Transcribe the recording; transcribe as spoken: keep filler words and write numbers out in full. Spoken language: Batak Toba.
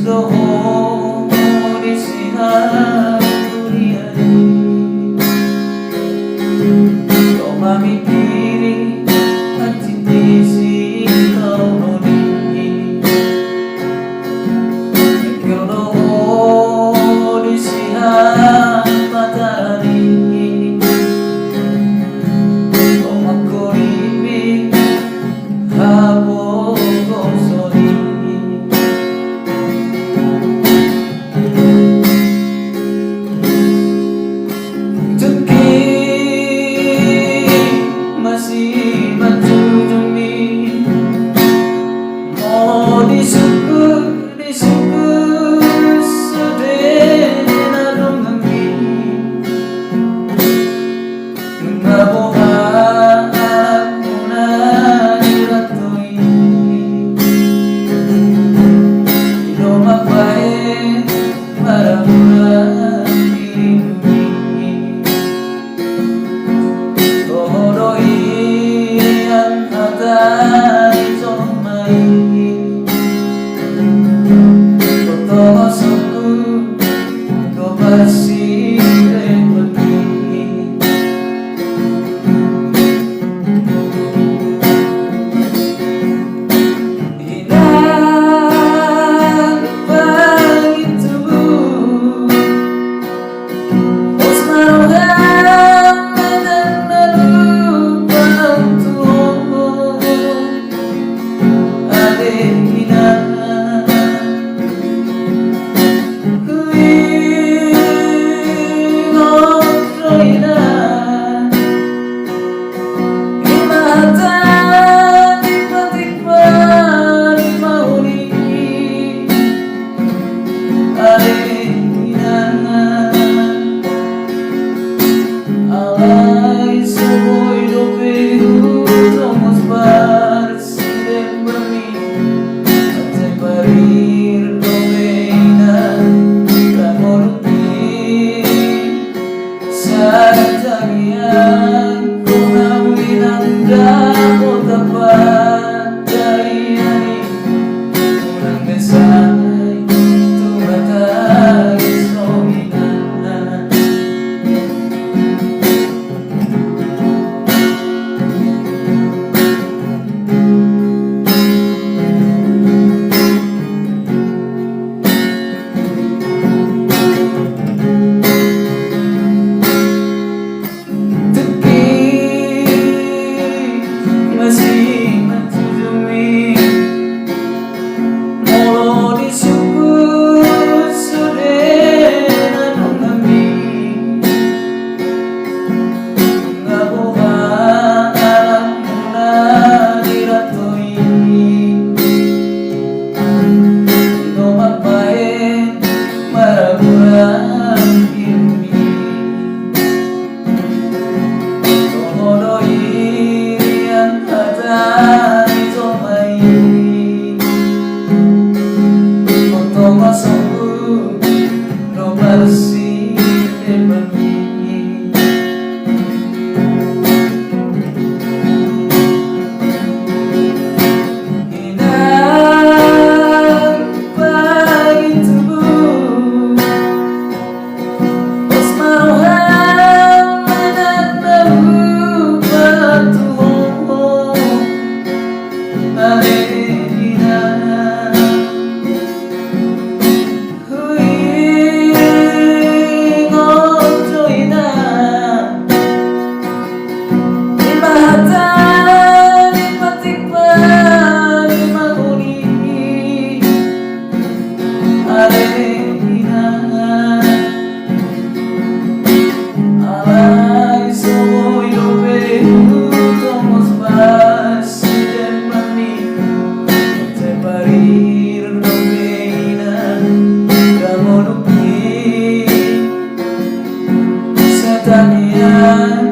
Dohot di sihaurian i, toma mipiri hansit ni sitaonon i. Dohot di sihamatarian i, toma mangkoripi hapogoson i. Tung pe masih manjujung i, molo disungkun, disungkun sude na dongan i. Nunga boha anakmuna di ranto i, i do mambahen marmura di diri i. Toho do i hata ni jolma i, tongtong songon do parsirebon i. Inang pangintubu, os ma roham manang na lupa tu ho. Ale inang, huingot do inang, i ma hata ni patik panimaon i. Ale inang, alai so boi dope hutongos parsirebon i, anjaha parir dope inang ramonup i. Sai tangiangkon au inang, dapot hapantahian i, unang be sai tumatangis ho inang. Tung pe masih manjujung i, molo disungkun sude na dongan i. Nunga boha anakmuna di ranto i, i do mambahen marmura di diri i. Toho do i hata ni jolma i, tongtong songon do parsirebon i. Inang pangintubu, os ma roham manang na lupa tu ho. Ale inang, huingot do inang, i ma hata ni patik panimaon i. Ale inang, alai so boi dope hutongos parsirebon i, anjaha parir dope inang ramonup i. Sai tangiangkon